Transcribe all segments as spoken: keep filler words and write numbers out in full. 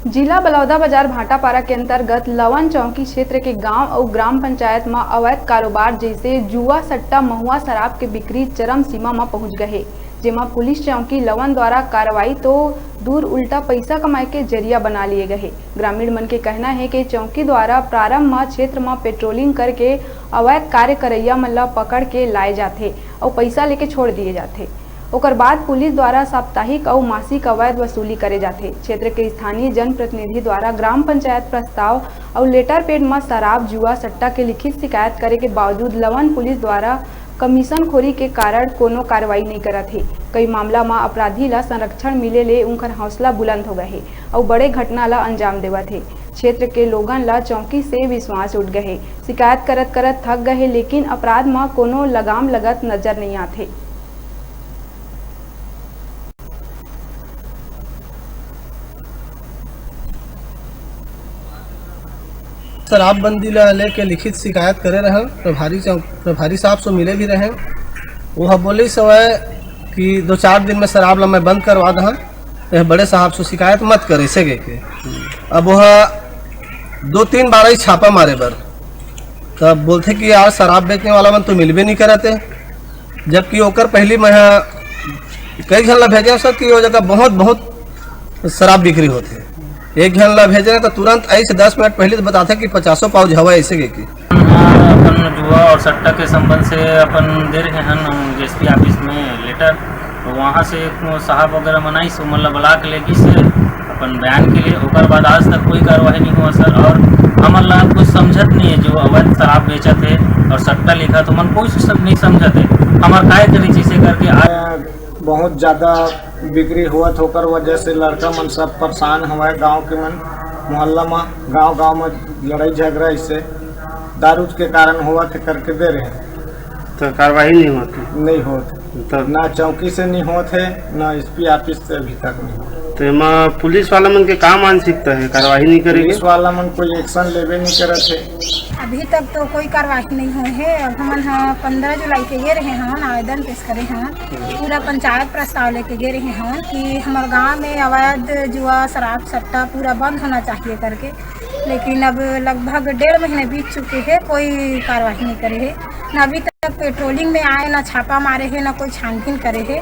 जिला बलौदाबाजार भाटापारा के अंतर्गत लवन चौकी क्षेत्र के गांव अउ ग्राम पंचायत म अवैध कारोबार जइसे जुआ, सट्टा, महुआ, शराब के बिक्री चरम सीमा म पहुंच गए हे, जेमा पुलिस चौकी लवन द्वारा कार्रवाई तो दूर, उल्टा पैसा कमाए के जरिया बना लिए गए हे। ग्रामीण मन के कहना हे कि चौकी द्वारा प्रारंभ म क्षेत्र म पेट्रोलिंग करके अवैध कार्य करइया मन ल पकड़ के लाए जाथे अउ पैसा लेके छोड़ दिए जाथे। ओकर बाद पुलिस द्वारा साप्ताहिक अउ मासिक अवैध वसूली करे जाथे। क्षेत्र के स्थानीय जनप्रतिनिधि द्वारा ग्राम पंचायत प्रस्ताव अउ लेटर पैड म शराब, जुआ, सट्टा के लिखित शिकायत करे के बावजूद लवन पुलिस द्वारा कमीशनखोरी के कारण कोनो कार्रवाई नइ करत हे। कई मामला म अपराधी ल संरक्षण मिले ले उंखर हौसला बुलंद हो गए हे अउ बड़े घटना ल अंजाम देवत हे। क्षेत्र के लोगन ल चौकी से विश्वास उठ गए हे। शिकायत करत करत थक गए हे, लेकिन अपराध म कोनो लगाम लगत नजर नइ आत हे। शराबबंदी ला लेके लिखित शिकायत करे रहन, प्रभारी चौ-, प्रभारी साहब से मिले भी रहे। वो ह बोलिस हवय कि दो चार दिन में शराब ला मैं बंद करवा दहन, यह बड़े साहब से शिकायत मत करे से के। अब वह दो तीन बार ही छापा मारे बर, तब बोलथे कि यार, शराब बेचने वाला मन तो मिलबे नहीं करत हे। जबकि ओकर पहली मैं ह कई झन ला भेजे सर कि वो जगह बहुत, बहुत शराब बिक्री होथे। एक झन ला भेजे तो तुरंत ऐसे दस मिनट पहले तो बताथे कि पचासों पाउच हवा ऐसे के की। अपन जुआ और सट्टा के संबंध से अपन दे रहे हन डीएसपी ऑफिस में लेटर, तो वहाँ से एक साहब वगैरह मन आइस, ओमन ला बुला के ले गिस अपन बयान के लिए। ओकर बाद आज तक कोई कार्रवाई नहीं हुआ सर, और हमन ला कुछ समझत नहीं है, जो अवैध शराब बेचत है और सट्टा लिखत, ओमन कुछ सब नहीं समझत है। हमर काय करी जिसे करके आज बहुत ज्यादा बिक्री होवत, ओकर वजह से लड़का मन सब परेशान हवय। गांव के मन मोहल्ला म, गांव गांव म लड़ाई झगड़ा इसे दारू के कारण होवत हे करके दे रहे हैं। तो कार्रवाई नहीं होती? नहीं होत। तो ना चौकी से नहीं होत है, ना एसपी ऑफिस से अभी तक नहीं होत। तो एमा पुलिस वाला मन के का मानसिकता है, कार्रवाई नहीं करेगी? पुलिस वाला मन कोई एक्शन लेबे नहीं करत है। अभी तक तो कोई कार्रवाई नहीं हुई है। अब हमन ह पंद्रह जुलाई के गे रहे हन, आवेदन पेश करे हन, पूरा पंचायत प्रस्ताव लेके गे रहे हन कि हमर गांव में अवैध जुआ, शराब, सट्टा पूरा बंद होना चाहिए करके, लेकिन अब लगभग डेढ़ महीने बीत चुके हैं, कोई कार्रवाई नहीं करे है। ना अभी तक पेट्रोलिंग में आए, ना छापा मारे है, ना कोई छानबीन करे है।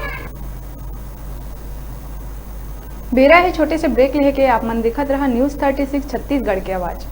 बेरा है छोटे से ब्रेक लेके, आप मन देखत रहा न्यूज़ थर्टी सिक्स छत्तीसगढ़ के आवाज़।